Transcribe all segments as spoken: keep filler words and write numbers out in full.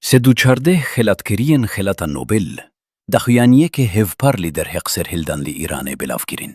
Sed û çardeh xelatkiriyên Xelata Nobel, daxuyaniyeke hevpar li derheq serhildan li Îranê belav kirin.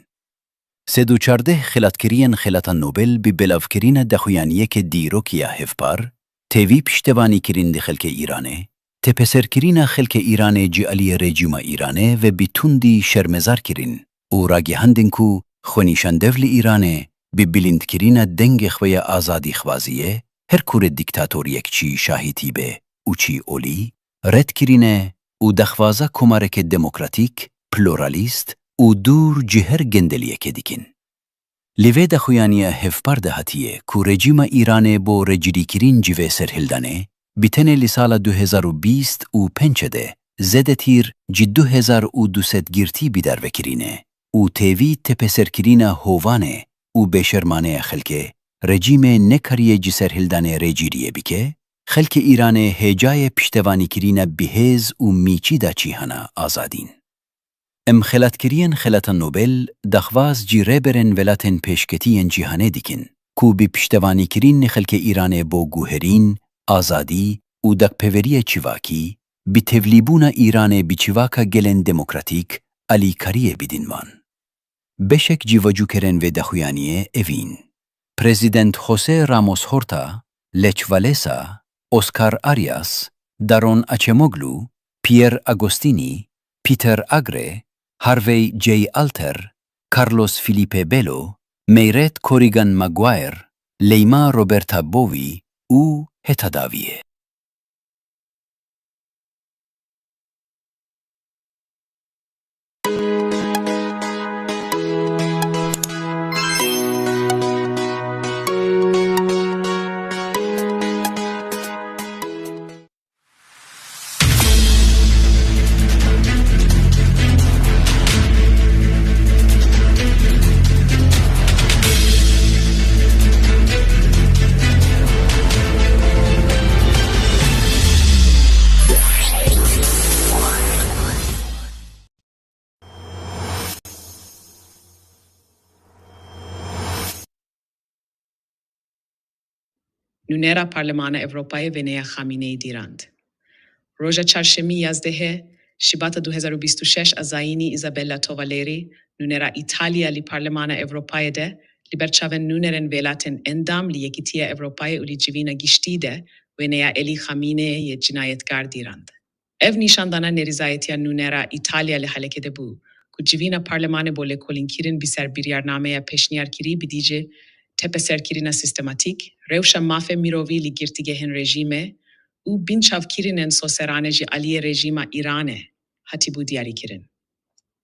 Sed û çardeh xelatkiriyên Xelata Nobel bi belavkirina daxuyaniyeke dîrokî ya hevpar, tevî piştevanîkirin di xelkê Îranê, tepeserkirina xelkê Îranê ji aliyê rejîma Îranê ve bi tundî şermezar kirin û ragihandin ku xwenîşandev li Îranê bi bilindkirina dengê xwe ya azadîxwaziyê, her kure dîktatoriyek çi şahîtî be û çi olî, red kirine û daxwaza komareke demokratîk, pluralîst û dûr ji her gendeliyekê dikin. Li vê daxuyaniya hevpar de hatiye ku rejîma Îranê bo recirîkirin ji vê serhildanê, bi tenê li sala du hezar û bîst û pênc de zêdetir ji du hezar û du sed girtî bi dar ve kirine û tevî tepeserkirina hovanê û bêşermaneya xelkê, rejîmê nekariye ji serhildanê recîriyê bike, xelkê Îranê hêcayê piştevanîkirina bihêz û mîçî da cîhana azadîn. Em xelatkiriyên Xelata Nobel daxwaz ji rêberên welatên pêşketî yên cîhanê dikin ku bi piştevanîkirin xelkê Îranê bo guherîn, azadî û dakpeveriya çivakî, bi tevlîbûna Îranê bi çivaka gelên demokratîk alîkariyê bidin wan. Beşek ji vacûkerên vê daxuyaniyê evîn: Prezident José Ramos Horta, Lech Walesa, Oscar Arias, Daron Acemoglu, Pierre Agostini, Peter Agre, Harvey J. Alter, Carlos Filipe Belo, Mairead Corrigan Maguire, Leyma Roberta Bowie û heta dawiyê. Nûnera Parlemana Ewropayê wêneya Xamîneyî dîrand. Roja çarşemî yazdehê Şibata du hezar û bîst û şeş a zayînî Isabella Tovaleri, nûnera Îtalya li Parlemana Ewropayê de li ber çavên nûnerên welatên endam li Yekîtiya Ewropayê û li civîna giştî de wêneya Elî Xamîneyê yê cinayetgar dîrand. Ev nîşandana nerîzayetiya nûnera Îtalya li halekê de bû ku civîna parlemanê bo lêkolînkirin bi ser biryarnameya pêşniyarkirî bidî ji tepeserkirina sîstematîk, rewşa mafê mirovî li girtîgehên rejîmê û binçavkirinên soseranê ji aliyê rejîma Îranê hatibû diyarîkirin.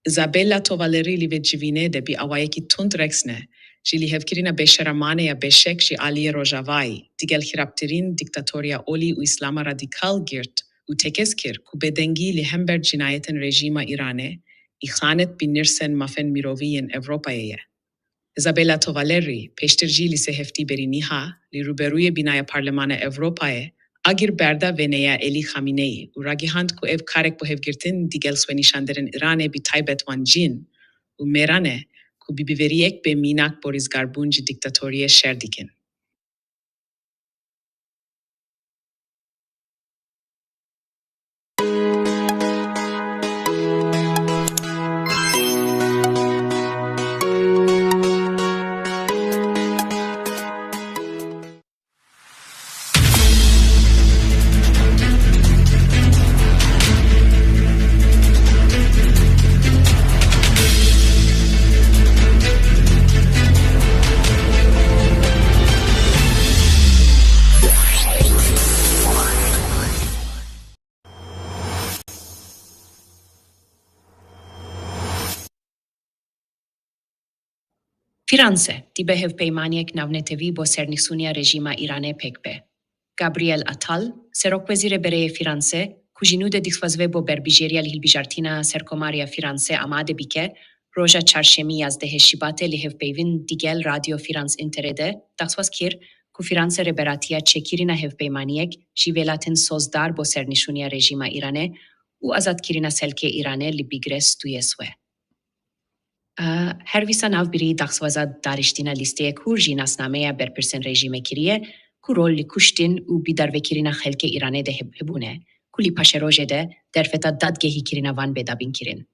Isabella Tovaleri li vê civînê de bi awayekî tund reks ne, ji lihevkirina bêşeremane ya beşek ji aliyê Rojavayî, digel xirabtirîn dîktatoriya olî û îslama radîkal girt û tekez kir ku bêdengî li hember cinayetên rejîma Îranê îxanet bi nirsên mafên mirovî yên Ewropayê ye. Isabella Tovaleri pêştir jî li sê heftî berî niha li rûberûyê bînaya Parlemana Ewropayê agir berda wêneya Elî Xamîneyî û ragihand ku ev karek bo hevgirtin digel xwenîşanderên Îranê bi taybet wan cîn û mêran e ku bi bêveriyek bê mînak bo rîzgarbûn ji dîktatoriyê şer dikin. Fîranse dibe hevpeymaniyek navnetewî bo sernîsûniya rejîma Îranê pêk be. Gabriel Attal, serokwezîrê berê yê Fîranse, ku ji nû de dixwaze bo berbijêriya li hilbijartina serkomariya Fîranse amade bike, roja çarşemî yazdehê Şibatê li hevpeyvîn digel Radyo Fîrans Înterê de daxwaz kir ku Fîranse rêberatiya çêkirina hevpeymaniyek ji welatên sozdar bo sernîsûniya rejîma Îranê û azadkirina xelkê Îranê li bîgrês dûye swe. Her wisa navbirî daxwaza dariştina lîsteyek hûr ji nasnameya berpirsên rejîmê kiriye ku rol li kuştin û bidarvekirina xelkê Îranê de heb-, hebûne û li paşerojê de derfeta dadgehî kirina van bê dabînkirin.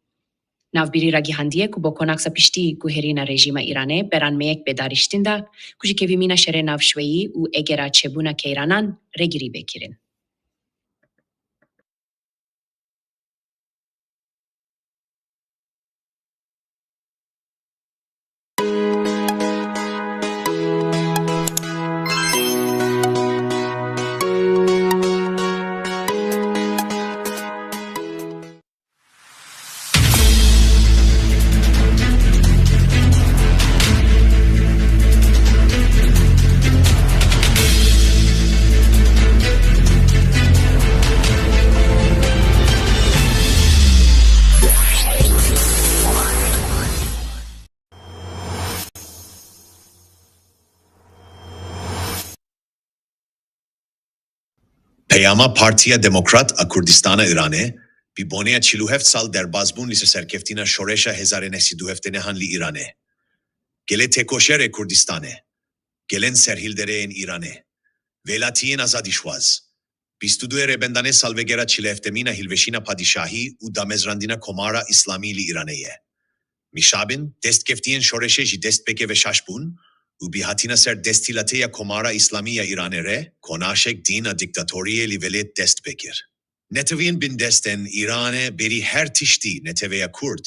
Navbîrî ragihandiye ku bo konaksa piştî guherîna rejîma Îranê beran me yek bê darîştin da ku ji kevîmîna şerê navşweyî û egera çêbûna keyranan regirî bê kirin. Peyama Partiya Demokrat a Kurdistana Îranê, bi boneya çil û heft sal derbazbûn li ser serkeftina şoreşa hezar û neh sed û heftê nehan li Îranê. Gelê têkoşer ê Kurdistanê, gelên serhilderê yên Îranê, welatiyên azadîşwaz, bîst û du ê Rêbendanê salvegera çil û heftemîn a hilweşîna padîşahî û damezrandina Komara Îslamî li Îranê ye. Mîşabin, destkeftiyên şoreşê jî dest pê keve şaş bûn û bi hatina ser desthilatê ya Komara Îslamî ya Îranê re, konaşek din a dîktatoriyê li welêt dest pê kir. Neteweyên bindest ên Îranê berî her tiştî neteweya Kurd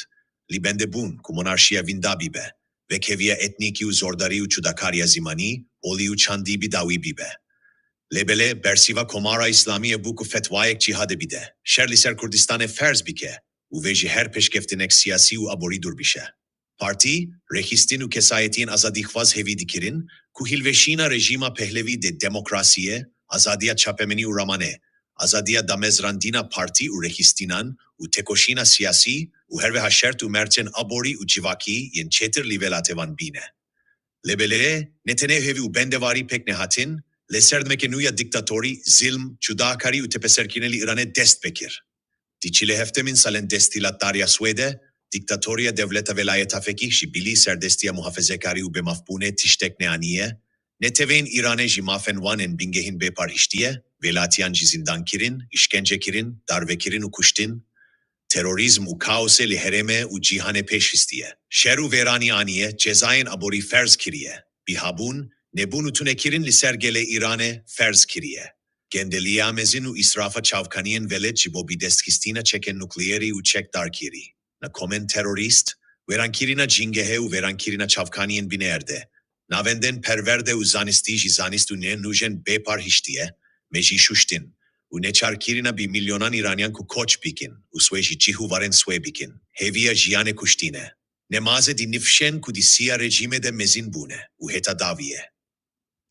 li bendê bûn ku monarşiya wînda bibe, vekheviya etnîkî û zordarî û cudakariya zîmanî, olî û çandî bi dawî bibe. Lê belê, bersiva Komara Îslamiyê bû ku fetwayek cîhadê bide, şer li ser Kurdistanê ferz bike û vê ji her pêşkeftinek siyasî û aborî dûr bişe. Partî, rêxistin û kesayetiyên azadîxwaz hêvî dikirin ku hilweşîna rejîma Pehlevî de demokrasiyê, azadiya çapemenî û ramanê, azadiya damezrandina partî û rêxistinan û têkoşîna siyasî û her wiha şert û mercên aborî û civakî yên çêtir li welatê wan bîne. Lê belê, ne tenê hêvî û bendewarî pêk nehatin, lê serdemeke nû ya dîktatorî, zilm, cudakarî û tepeserkirinê li Îranê dest pê kir. Di çil û heftemîn salên desthilatdariya Swêdê, dîktatoriya dewleta welayeta fekîh ji bilî serdestiya muhafezekarî û bêmafbûnê tiştek neaniye, neteweyên Îranê ji mafên wan ên bingehîn bê par hiştiye, welatiyan jî zîndan kirin, îşkence kirin, darve kirin û kuştin. Terorîzm û kaosê li herêmê û cîhanê pêş histiye. Şer û vêranî aniye, cezayên aborî ferz kiriye. Bihabûn, nebûn û tunekirin li ser gelê Îranê ferz kiriye. Gendeliya mezin û îsrafa çavkaniyên welêt ji bo bidestxistina çekên nukleerî û çekdarkirî. Na komên terorîst, wêrankirina cîngehê û wêrankirina çavkaniyên binêrdê, navendên perwerde û zanistî ji zanist û nê nûjên bê par hiştiye, me jî şuştin û neçarkirina bi milyonan Îraniyan ku koç bikin û swê ji cih û warên swê bikin, hêviya jiyanê kuştîne. Nemazê di nifşên ku di siya rejîmê de mezin bûne û heta dawiyê.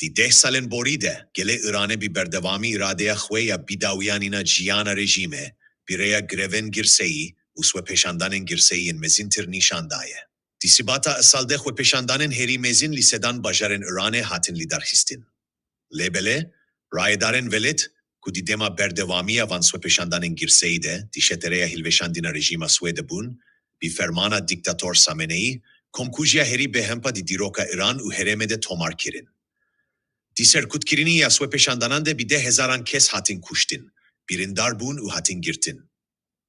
Di deh salên borî de gelê Îranê bi berdewamî îradeya xwe ya bidawiyanîna jiyana rejîmê bi rêya grevên girseyî û swepêşandanên girseyî yên mezintir nîşan daye. Di Sibata îsal de xwepêşandanên herî mezin li sedan bajarên Îranê hatin lidarxistin. Lê belê, rayedarên welêt ku di dema berdewamiya van swepêşandanên girseyî de di şetereya hilweşandina rejîma Swêdê bûn, bi fermana dîktator Sameneyî, komkujiya herî bêhempa di dîroka Îran û herêmê de tomar kirin. Di serkutkirinî ya swepêşandanan de bi deh hezaran kes hatin kuştin, birîndar bûn û hatin girtin.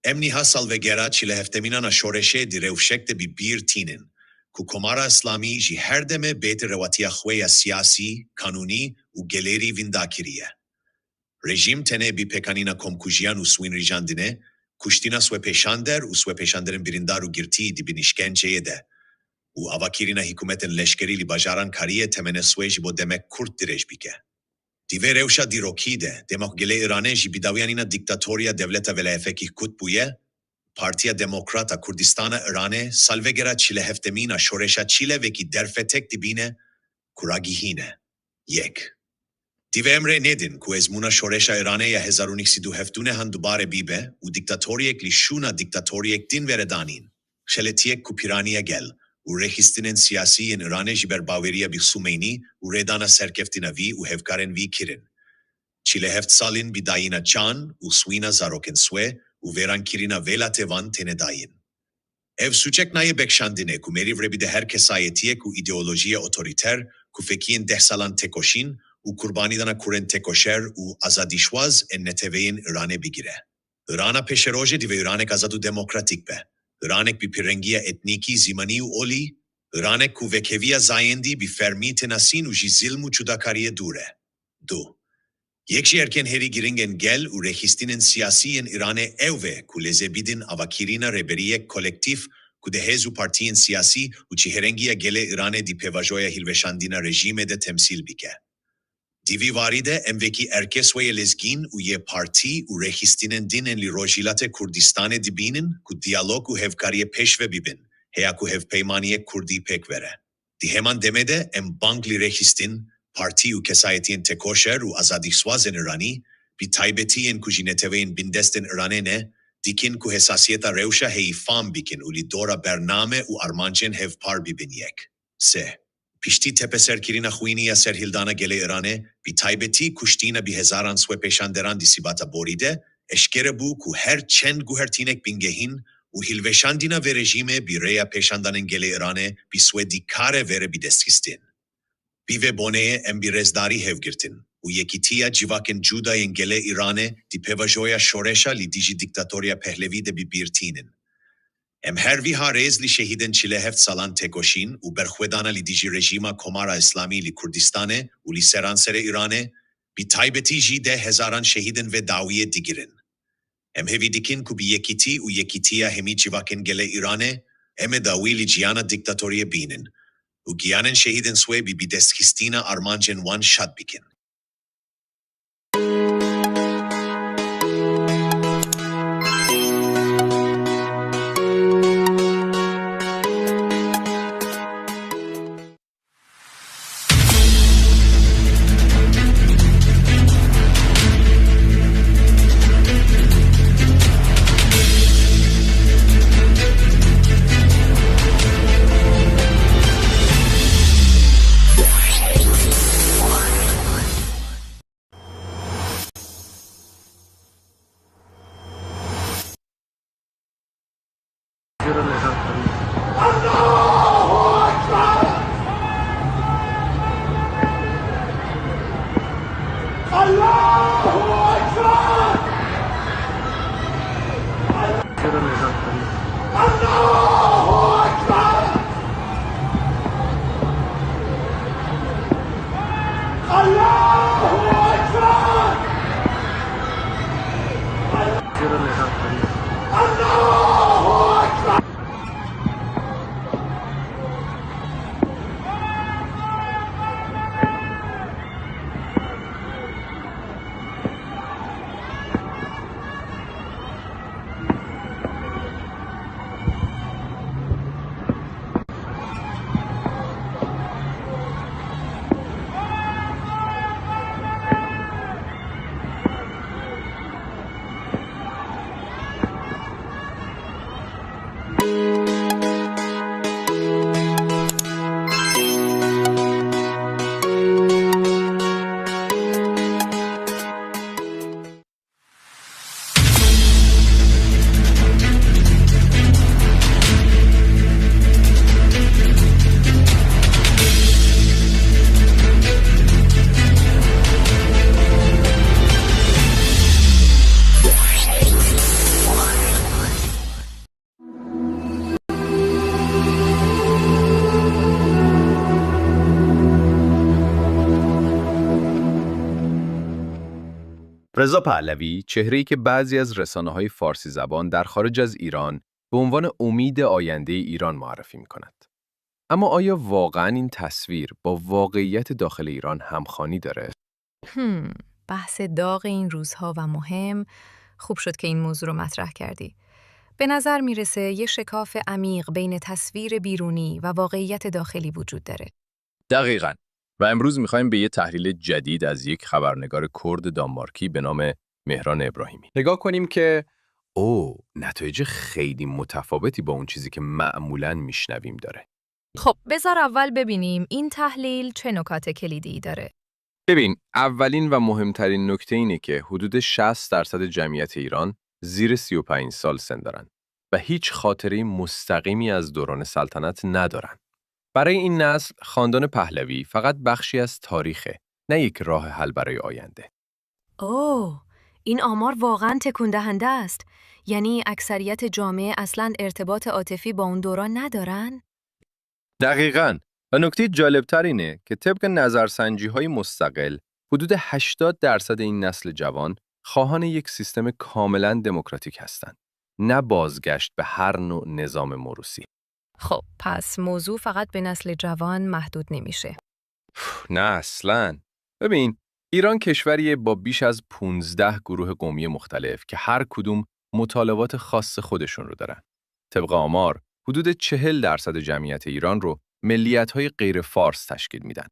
Em niha salvegera çil û heftemînan a şoreşê di rewşek de bi bîr tînin ku Komara Îslamî ji her demê bêtir rewatiya xwe ya siyasî, kanûnî û gelêrî wînda kiriye. Rejîm tenê bi pêkanîna komkujiyan û swînrîjandinê, kuştina swepêşander û swepêşanderên birîndar û girtî di bin îşkenceyê de û avakirina hikûmetên leşkerî li bajaran kariye temene swê ji bo demek kurt dirêj bike. Di vê rewşa dîrokî de, dema ku gelê Îranê ji bidawiyanîna dîktatoriya dewleta welayefekî kut bûye, Partiya Demokrat a Kurdistana Îranê salvegera çil û heftemîn a şoreşa çile wekî derfetek dibîne ku ragihîne. Yek. Divê em rê nedin ku ezmûna şoreşa Îranê ya hezar û neh sed û heftê û nehan dubare bîbe û dîktatoriyek li şûna dîktatoriyek din were danîn. Xeletiyek ku pîraniya gel û rêxistinên siyasî yên Îranê ji ber baweriya bi Xumeynî û rêdana serkeftina vî û hevkarên vî kirin. Çil û heft salîn bi dayîna can û swîna zarokên swê û vêrankirina welatê van têne dayîn. Ev sûcek nayê bekşandinê ku merîv rê bide her kesayetiyek û îdeolojiyê otorîter ku fekiyên deh salan têkoşîn û qurbanîdana kurên têkoşer û azadîşwaz ên neteweyên Îranê bigire. Îrana pêşerojê divê Îranek azad û demokratîk be. Îranek bi pêrengiya etnîkî, zîmanî û olî, Îranek ku vekheviya zayendî bi fermî tê nasîn û ji zilm û cudakariyê dûr e. Du. Yek ji erkên herî girîng ên gel û rêxistinên siyasî yên Îranê ew e ku leze bidin avakirina rêberiyek kolektîf ku di hêz û partiyên siyasî û çihêrengiya gelê Îranê di pêvajoya hilweşandina rejîmê de temsîl bike. Di vî warî de em wekî erkê sweyê lezgîn û yê partî û rêxistinên din ên li Rojhilatê Kurdistanê dibînin ku diyalog û hevkariyê pêşve bibin, heya ku hevpeymaniyek kurdî pêk were. Di heman demê de em bang li rêxistin, partî û kesayetiyên têkoşer û azadîxwazên Îranî, bi taybetî yên ku ji neteweyên bindestên Îranê ne, dikin ku hesasiyeta rewşa heyî fam bikin û li dora bername û armancên hevpar bibin yek. Sê. Piştî tepeserkirina xwînî ya serhildana gelê Îranê, bi taybetî kuştina bi hezaran swepêşanderan di sibata borî de, eşkere bû ku her çend guhertînek bingehîn û hilweşandina vê rejîmê bi rêya pêşandanên gelê Îranê bi swê dikare vêre bidestxistin. Bi vê boneyê em bi rêzdarî hevgirtin û yekîtiya civakên cuda yên gelê Îranê di pêvajoya şoreşa li dijî dîktatoriya Pehlevî de bi bîr tînin. Em her wiha rêz li şehîdên çil û heft salan têkoşîn û berxwedana li dijî rejîma Komara Îslamî li Kurdistanê û li seranserê Îranê, bi taybetî jî deh hezaran şehîdên vê dawiyê digirin. Em hêvî dikin ku bi yekîtî û yekîtiya hemî civakên gelê Îranê, em ê dawî li ciyana dîktatoriyê bînin û giyanên şehîdên swê bi bidestxistina armancên wan şad bikin. رضا پهلوی، چهره‌ای که بعضی از رسانه‌های فارسی زبان در خارج از ایران به عنوان امید آیندهٔ ایران معرفی می‌کند. اما آیا واقعاً این تصویر با واقعیت داخل ایران همخوانی داره؟ هم، بحث داغ این روزها و مهم. خوب شد که این موضوع رو مطرح کردی. به نظر میرسه یه شکاف عمیق بین تصویر بیرونی و واقعیت داخلی وجود داره. دقیقاً. و امروز می‌خوایم به یه تحلیل جدید از یک خبرنگار کرد دانمارکی به نام مهران ابراهیمی نگاه کنیم که او نتایج خیلی متفاوتی با اون چیزی که معمولاً میشنویم داره. خب، بذار اول ببینیم این تحلیل چه نکات کلیدی داره. ببین، اولین و مهمترین نکته اینه که حدود شصت درصد جمعیت ایران زیر سی و پنج سال سن دارن و هیچ خاطرهٔ مستقیمی از دوران سلطنت ندارن. برای این نسل خاندان پهلوی فقط بخشی از تاریخه نه یک راه حل برای آینده. اوه، این آمار واقعا تکون دهنده است. یعنی اکثریت جامعه اصلا ارتباط عاطفی با اون دوران ندارن؟ دقیقا. و نکته جالبتر اینه که طبق نظرسنجی های مستقل، حدود هشتاد درصد این نسل جوان خواهان یک سیستم کاملا دموکراتیک هستند، نه بازگشت به هر نوع نظام موروثی. خب، پس موضوع فقط به نسل جوان محدود نمیشه. نه اصلا. ببین، ایران کشوریه با بیش از پونزده گروه قومی مختلف که هر کدوم مطالبات خاص خودشون رو دارن. طبق آمار، حدود چهل درصد جمعیت ایران رو ملیت‌های غیر فارس تشکیل میدن.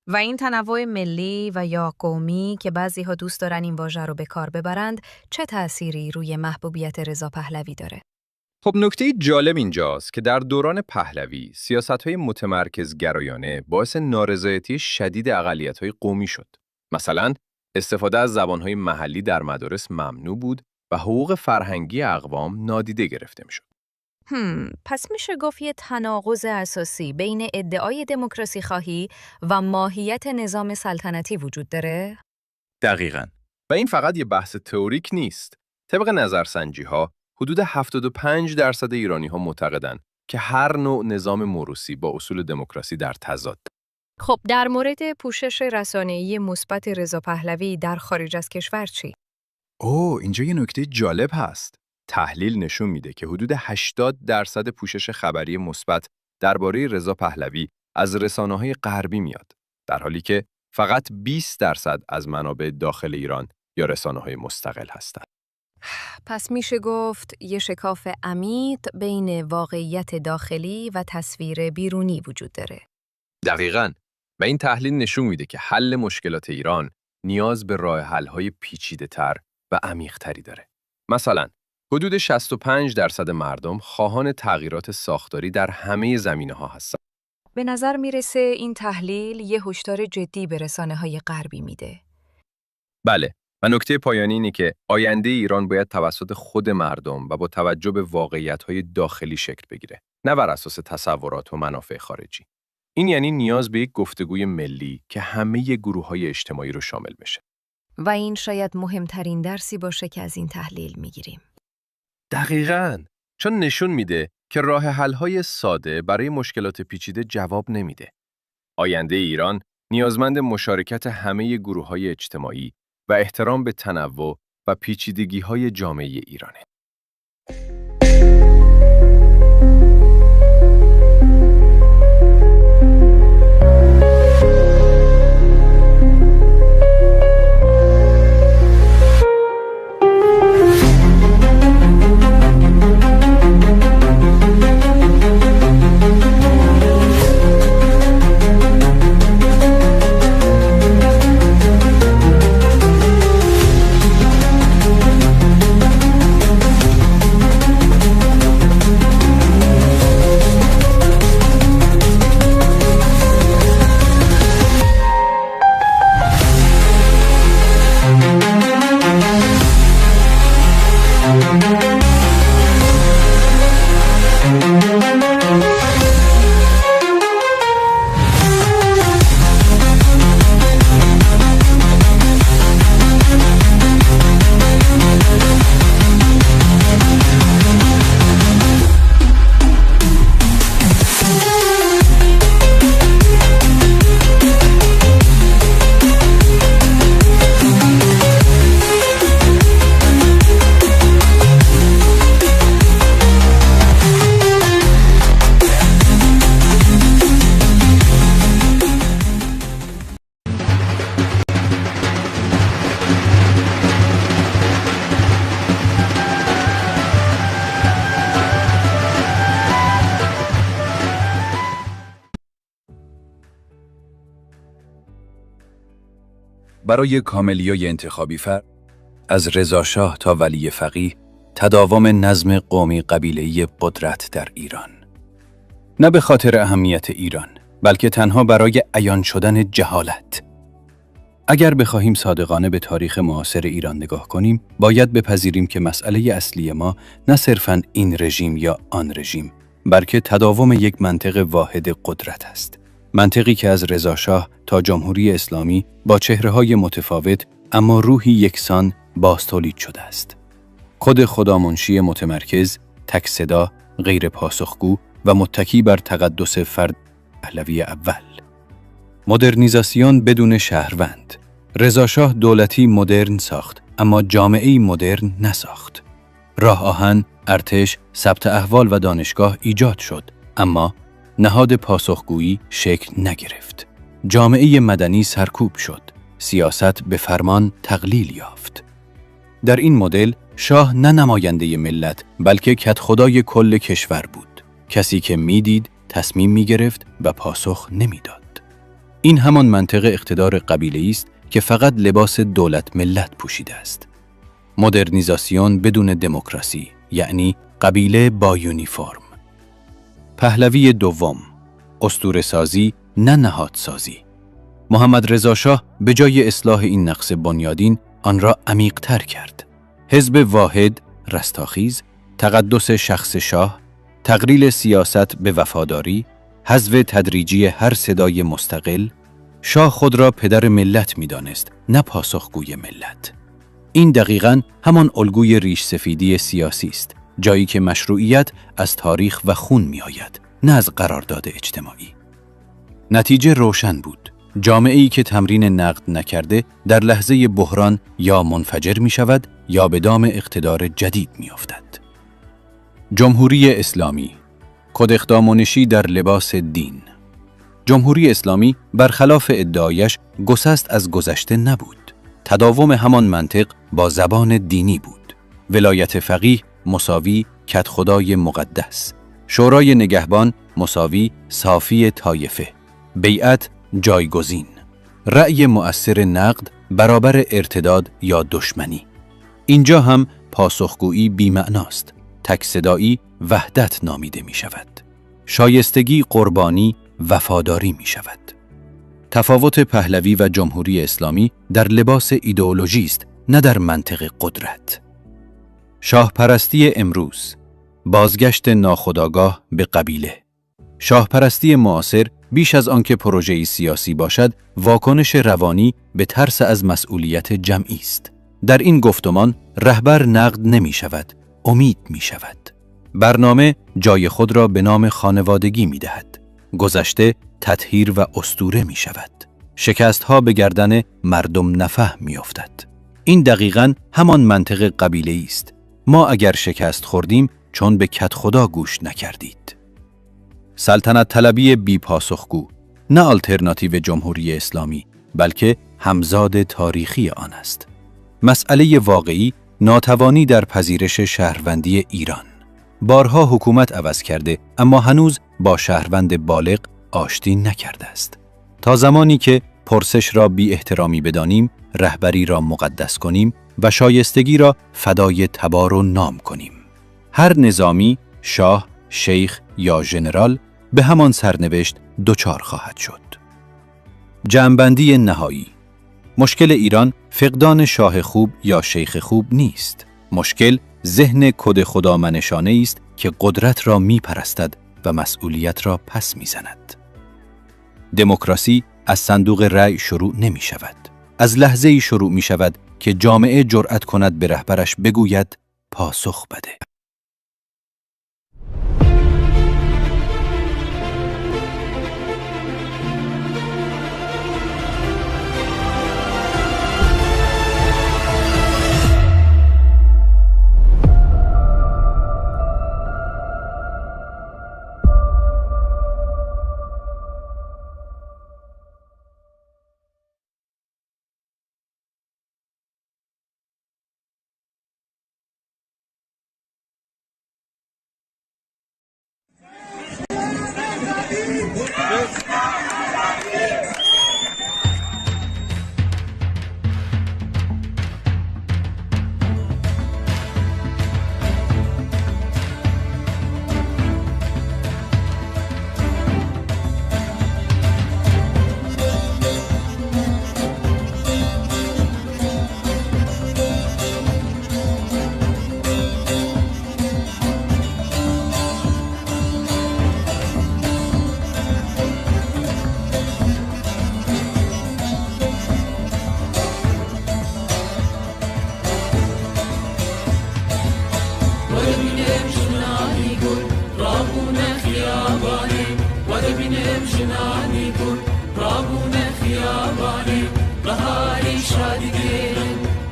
و این تنوع ملی و یا قومی که بعضی ها دوست دارن این واژه رو به کار ببرند، چه تأثیری روی محبوبیت رضا پهلوی داره؟ خب، نکته جالب اینجاست که در دوران پهلوی سیاست‌های متمرکز گرایانه باعث نارضایتی شدید اقلیت‌های قومی شد. مثلا، استفاده از زبان‌های محلی در مدارس ممنوع بود و حقوق فرهنگی اقوام نادیده گرفته می‌شد. هم، پس میشه گفت یه تناقض اساسی بین ادعای دموکراسی خواهی و ماهیت نظام سلطنتی وجود داره؟ دقیقا. و این فقط یه بحث تئوریک نیست. طبق نظرسنجی ها، حدود هفتاد و پنج درصد ایرانی ها معتقدن که هر نوع نظام موروثی با اصول دموکراسی در تضاد. خب، در مورد پوشش رسانه‌ای مثبت رضا پهلوی در خارج از کشور چی؟ اوه، اینجا یه نکته جالب هست. تحلیل نشون میده که حدود هشتاد درصد پوشش خبری مثبت درباره رضا پهلوی از رسانه‌های غربی میاد، در حالی که فقط بیست درصد از منابع داخل ایران یا رسانه‌های مستقل هستند. پس میشه گفت یه شکاف عمیق بین واقعیت داخلی و تصویر بیرونی وجود داره. دقیقا. و این تحلیل نشون میده که حل مشکلات ایران نیاز به راه حل های پیچیده تر و عمیق تری داره. مثلا، حدود شصت و پنج درصد مردم خواهان تغییرات ساختاری در همه زمینه ها هستند. به نظر میرسه این تحلیل یه هشدار جدی به رسانه های غربی میده. بله، و نکته پایانی اینه که آینده ایران باید توسط خود مردم و با توجه به واقعیت های داخلی شکل بگیره، نه بر اساس تصورات و منافع خارجی. این یعنی نیاز به یک گفتگوی ملی که همه گروه های اجتماعی رو شامل بشه. و این شاید مهمترین درسی باشه که از این تحلیل میگیریم. دقیقا. چون نشون میده که راه حل های ساده برای مشکلات پیچیده جواب نمیده. آینده ایران نیازمند مشارکت همه گروه های اجتماعی و احترام به تنوع و پیچیدگی های جامعه ایرانه. برای کاملیای انتخابی فرد، از رضا شاه تا ولی فقیه، تداوم نظم قومی قبیله‌ای قدرت در ایران. نه به خاطر اهمیت ایران، بلکه تنها برای عیان شدن جهالت. اگر بخواهیم صادقانه به تاریخ معاصر ایران نگاه کنیم، باید بپذیریم که مسئله اصلی ما نه صرفا این رژیم یا آن رژیم، بلکه تداوم یک منطق واحد قدرت است. منطقی که از رضا شاه تا جمهوری اسلامی با چهره‌های متفاوت اما روحی یکسان باز تولید شده است. کد خدامنشی متمرکز، تک صدا، غیر پاسخگو و متکی بر تقدس فرد پهلوی اول. مدرنیزاسیون بدون شهروند. رضا شاه دولتی مدرن ساخت، اما جامعه‌ای مدرن نساخت. راه آهن، ارتش، ثبت احوال و دانشگاه ایجاد شد، اما نهاد پاسخگویی شکل نگرفت. جامعهٔ مدنی سرکوب شد. سیاست به فرمان تقلیل یافت. در این مدل، شاه نه نمایندهٔ ملت، بلکه کدخدای کل کشور بود. کسی که می‌دید، تصمیم می‌گرفت و پاسخ نمی‌داد. این همان منطق اقتدار قبیله‌ای است که فقط لباس دولت ملت پوشیده است. مدرنیزاسیون بدون دموکراسی، یعنی قبیله با یونیفرم. پهلوی دوم، اسطوره‌سازی نه نهادسازی. محمد رضا شاه به جای اصلاح این نقص بنیادین، آن را عمیق‌تر کرد. حزب واحد، رستاخیز، تقدس شخص شاه، تقلیل سیاست به وفاداری، حذف تدریجی هر صدای مستقل. شاه خود را پدر ملت می‌دانست، نه پاسخگوی ملت. این دقیقاً همان الگوی ریش سفیدی سیاسی است، جایی که مشروعیت از تاریخ و خون می‌آید، نه از قرارداد اجتماعی. نتیجه روشن بود. جامعه‌ای که تمرین نقد نکرده، در لحظهٔ بحران یا منفجر می‌شود یا به دام اقتدار جدید می‌افتد. جمهوری اسلامی، کد خدامنشی در لباس دین. جمهوری اسلامی برخلاف ادعایش گسست از گذشته نبود. تداوم همان منطق با زبان دینی بود. ولایت فقیه مساوی کدخدای مقدس. شورای نگهبان مساوی صافی طایفه. بیعت جایگزین. رأی مؤثر نقد برابر ارتداد یا دشمنی. اینجا هم پاسخگویی بی‌معناست. تک صدایی وحدت نامیده می‌شود. شایستگی قربانی وفاداری می‌شود. تفاوت پهلوی و جمهوری اسلامی در لباس ایدئولوژی است، نه در منطق قدرت. شاهپرستی امروز، بازگشت ناخودآگاه به قبیله. شاهپرستی معاصر بیش از آنکه پروژه‌ای سیاسی باشد، واکنش روانی به ترس از مسئولیت جمعی است. در این گفتمان رهبر نقد نمی‌شود، امید می‌شود. برنامه جای خود را به نام خانوادگی می‌دهد. گذشته تطهیر و اسطوره می‌شود. شکست‌ها به گردن مردم نفهم می‌افتد. این دقیقاً همان منطق قبیله‌ای است. ما اگر شکست خوردیم، چون به کدخدا گوش نکردید. سلطنت طلبی بی‌پاسخگو، نه آلترناتیو جمهوری اسلامی، بلکه همزاد تاریخی آن است. مسئلهٔ واقعی، ناتوانی در پذیرش شهروندی ایران. بارها حکومت عوض کرده، اما هنوز با شهروند بالغ آشتی نکرده است. تا زمانی که پرسش را بی احترامی بدانیم، رهبری را مقدس کنیم و شایستگی را فدای تبار و نام کنیم، هر نظامی، شاه، شیخ یا ژنرال به همان سرنوشت دچار خواهد شد. جمع‌بندی نهایی. مشکل ایران فقدان شاه خوب یا شیخ خوب نیست. مشکل ذهن کد خدامنشانه‌ای است که قدرت را می‌پرستد و مسئولیت را پس می‌زند. دموکراسی از صندوق رأی شروع نمی‌شود. از لحظه‌ای شروع می‌شود که جامعه جرأت کند به رهبرش بگوید: پاسخ بده.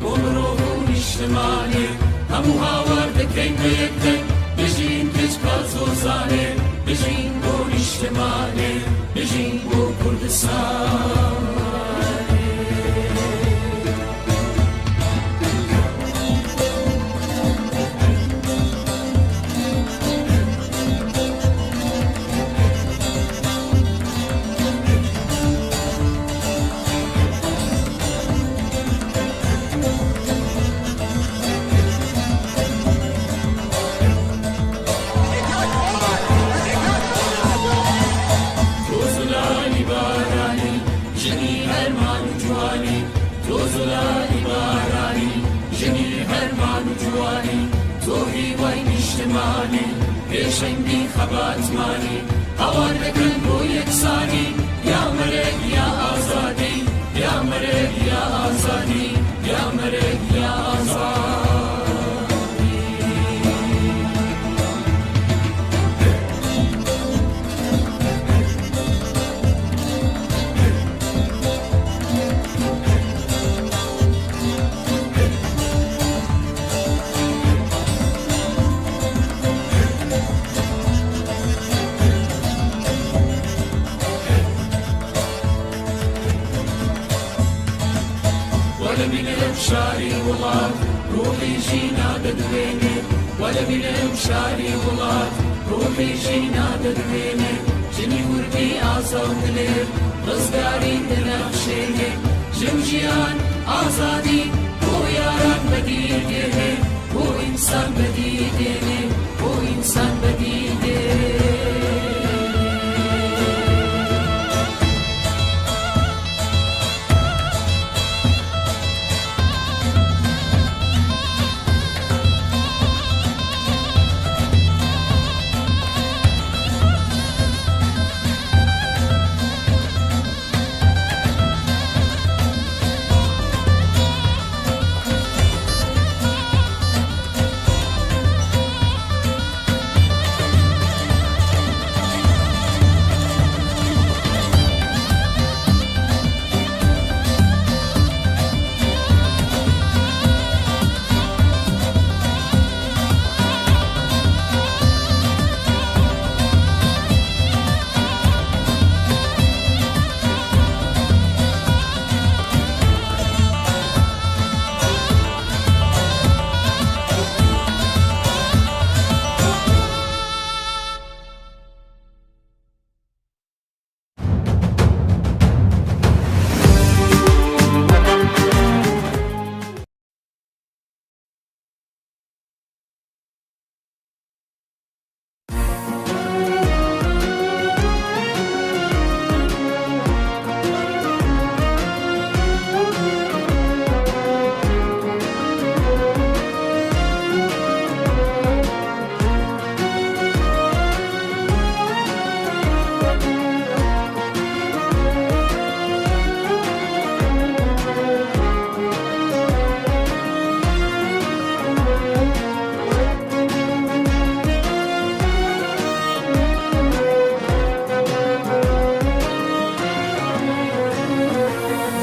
Bo mirov û nîştimanê, hemû hawar dikeyn bi yek deng. Bijîn keçika zozanê, bijîn bo nîştimanê, bijîn bo Kurdistanê. To zilanî baranî, jinî herman û ciwanî. To zilanî baranî, jinî herman û ciwanî. To hîwayî nîştimanî, pêşengî xebatmanî. Hawar dikin bo yeksanî, ya merg ya azadî, ya merg ya azadî, ya merg ya azadî. Wele bînim şarî welat, ruhî jîna didwêne. Wele bînim şarî welat, ruhî jîna didwêne. Jinî wirdî aza û dilê, rizgarî dinexşêne. Jin, jiyan, azadî, bo yaran bedî têne, bo însan bedî têne, bo însan bedî têne.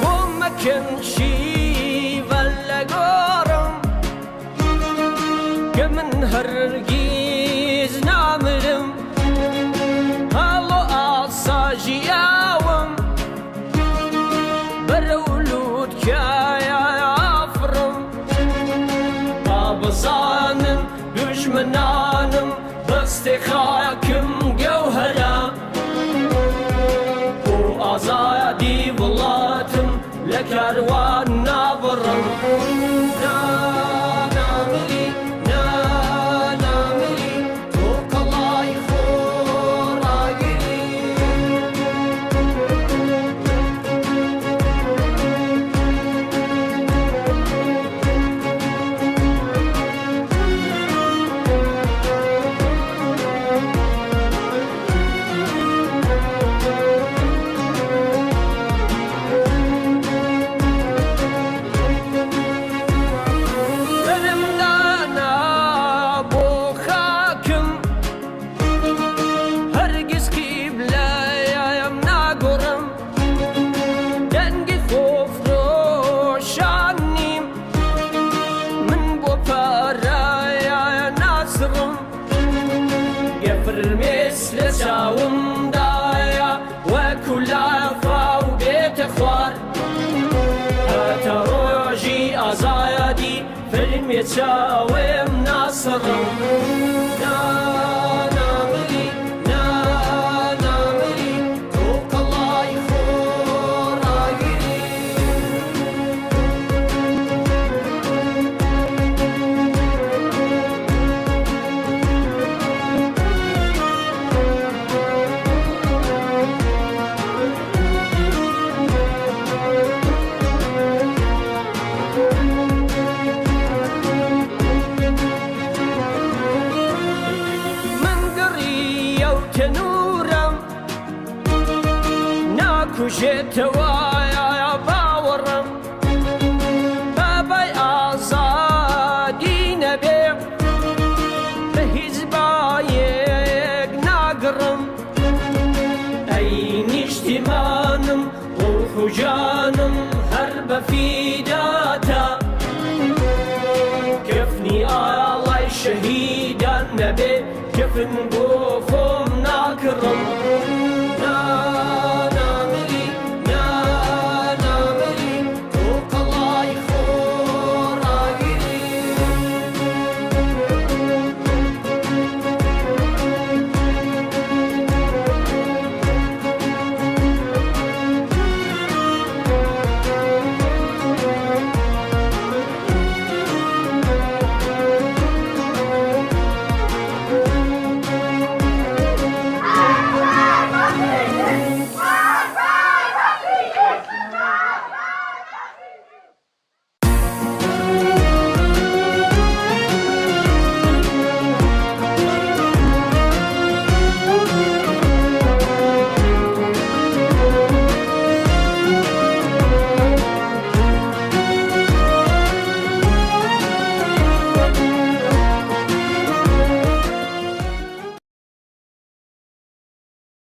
Bo mekin şîve legorim, ke min hergîz namirim. Halo asa jiyawim, berew lûtkaya afirim. Ba bizanin dujminanim, destê xakim gewhera. Û azadî welatim, li kerwan nabirim. Na, na milî, na, na milî, tu qelay xwe ragirî. Firmês li çawimda ye, wekû lafa û bête xwar. Heta rojî azayadî, firmê çawim naserim. Na, na milî, na, na milî, tu qilay xwe ragirî. Min girî yew tenûrem, nakujê te